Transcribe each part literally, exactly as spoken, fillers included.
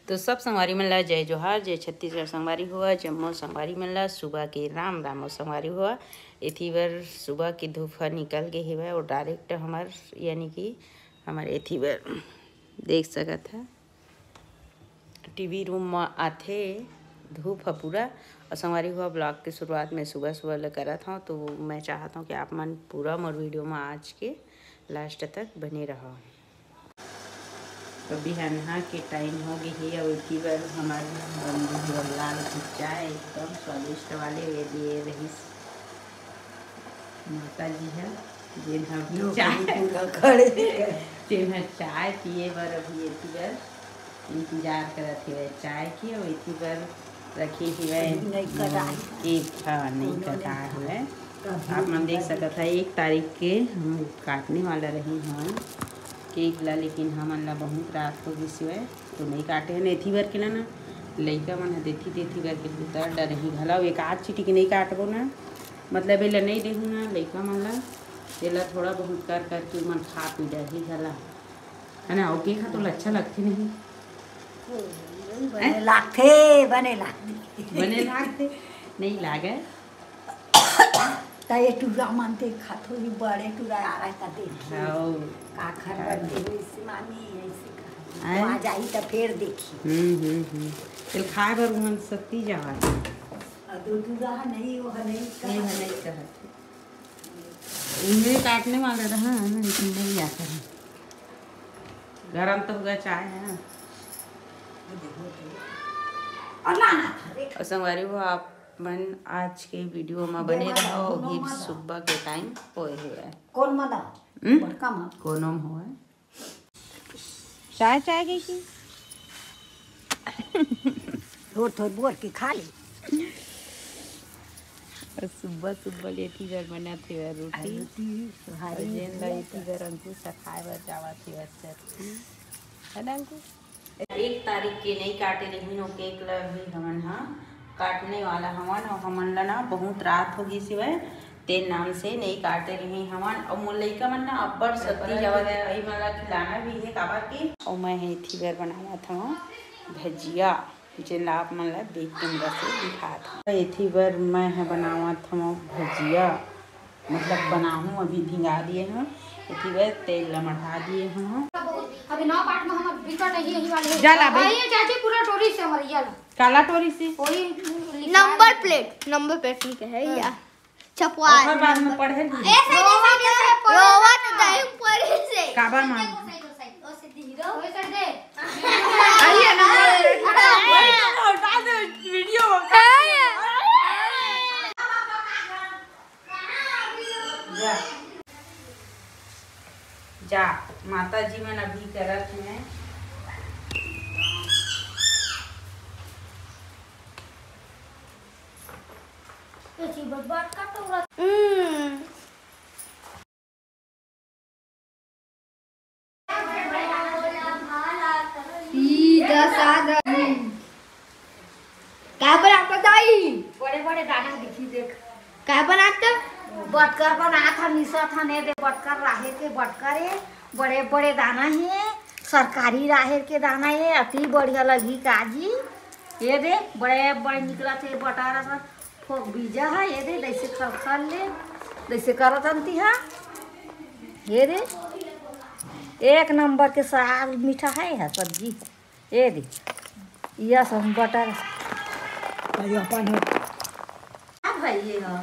तो सब संगवारी मन ला जय जोहार, जय छत्तीसगढ़। संगवारी हो, जम्मो संगवारी मन ला सुबह के राम राम। अउ संगवारी हो, एती बर सुबह के धूप ह निकल गे हेवय अउ direct हमर, यानी कि हमर एती बर देख सकत ह, टीवी रूम म आथे धूप ह पूरा। अउ संगवारी हो, vlog के शुरुआत मैं सुबह सुबह ले करत हव, तो मैं चाहत हव कि आप मन पूरा मोर वीडियो म आज के last तक बने रहव। तो बिहनहा के time हो गे हे, अउ एती बर हमर बन गे हे लाल चाय, एकदम स्वादिष्ट वाले। ये दिए रहिस माता जी ह, जेन ह अभी चाय, जेन ह चाय पिए बर अभी एती बर इंतजार करत हेवय चाय के, अउ एती बर रखे हेवय। केक ह नइ कटा हेवय। आप मन देख सकत ह, एक तारीख के हम काटने वाला रहे हन केक ला, लेकिन हमन ला बहुत रात हो गिस हेवय, तो नइ काटे हन। एती बर के ना, ना लइका मन ह देती देती बर के उतर डरही घला, एक आध चीटी के नइ काटबो ना, मतलब एला नइ देहू ना लइका मन ला, एला थोड़ा बहुत कर करके उमन खा पी डरही घला, है ना? अउ केक ह तो अच्छा लगथे नहीं? बने हैं? लागथे, बने लागथे। बने लागथे, नहीं लागे। त ये टूरा मन ते खाथो ही, बड़े टूरा आ रहा है, त देखी। हौ। का खबर दे हो इसे मामी, ऐसे कहा। आय? तो आ जाही त फेर देखी। हम्म, हम्म, हम्म। चल खाए बर उमन सत्ती जावा। अउ दो टूरा ह नहीं, वो ह नहीं नहीं, कहा। ह नहीं कहत। उन्हें काटने वाला रहा, लेकिन नहीं आता है। गरम तो होगा चाय है। अउ संगवारी हो, आप मन आज के वीडियो में बने रहो। अभी सुबह के टाइम होए हुए है। कौन मदा? हम्म? बड़का माँ। कोनो में होए। चाय, चाय गई की? थोड़ थोड़ बोर के खा ले। अउ सुबह सुबह ले एती बर बनत हे रोटी। रोटी, सोहारी अउ जेन ला एती बर अंकुश ह खाए बर जावत हे चटनी। है ना अंकुश? एक तारीख के नई काटे रहिन ओ केक ला भी हमन ह काटने वाला हवन। अउ हमन ला ना बहुत रात हो गिस हवय, तेन नाम से नई काटे रहिन हवन। अउ मोर लइका मन ना अब्बड़ सत्ती जावत हे, अई मन ला खिलाना भी हे काबर के। अउ मैं ह एती बर बनावत हवं भजिया, जेन ला आप मन ला back camera से दिखात हवं। एती बर मैं ह बनावत हवं भजिया, मतलब बनाहूं, अभी भिंगा दिए हवं, एती बर तेल ला मढ़ा दिए हवं। अभी नौ पार्ट में हम विकट यही, यही वाले हैं। जा ला बे। भाई, ये चाची पूरा टोरी से हमारे, ये ला। काला टोरी से? वही लिखा नंबर है। प्लेट, नंबर प्लेट नहीं कहे हाँ। या। छपवा ओकर बाद में नंबर। पढ़े भी। ए, सही, सही, सही, सही, पढ़े रोवत ना। टाइम पढ़े से। काबर मान? सही, सही, सही, सही। ओ, सीधी हीरो। ओए, सर दे। आइए ना। अरे, हटा दे, वीडियो में। जा। जा, माता जी मन अभी करत हे। हम्म। ई दस आ द-, का बनात दाई? बड़े बड़े दाना दिखी देख। का बनात? बटकर बनात ह, मिसत ह ने दे बटकर, राहेर के बटकर हे, बड़े बड़े दाना हे, सरकारी राहेर के दाना हे, अति बढ़िया लगही काजी। ये दे, बड़े बड़े निकलत हे बटर असन। फोक बीजा है, ये दे, जैसे खलखल ले, जैसे करत अंती है। ये दे, एक नंबर के साग मीठा है, है सब्जी है। ये दे, यस हम बटर। अरे अपन है। हाँ भाई, ये है।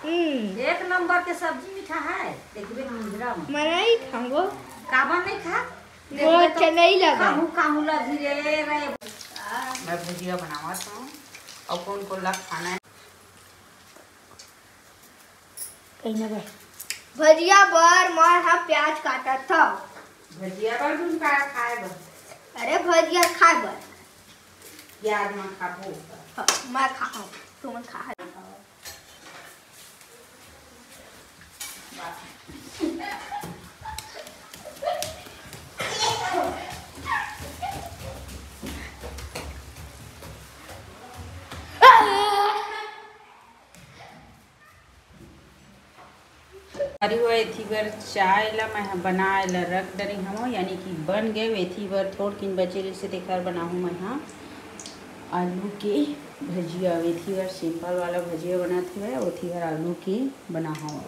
हम्म। एक नंबर के सब्जी मीठा है, देखबे मुंजरा में। मैं नहीं खाऊंगा। काबर नहीं खा? वो देखबे तो अच्छा नहीं लगा। काहू, काहू लगी रे, रे। मैं भुजिया बनावत हूँ। अउ कोन कोन ला खाना है? कहीं ना बस। भजिया बर मैं ह प्याज काटत हव। भजिया बर तुम का खाए बर? अरे भजिया खाए बर। प्याज में खाबो। हाँ, मैं खाऊँ, तुम खा। अरे हो, एथी बर चाय ला मैं ह बनाए ला रख डरे हवं, यानी कि बन गए। एथी बर थोड़किन बचे रहिसे, तेखर बनाहूँ मैं ह आलू के भजिया। एथी बर सिंपल वाला भजिया बनत हवय, ओथी बर आलू के बनाहूँ।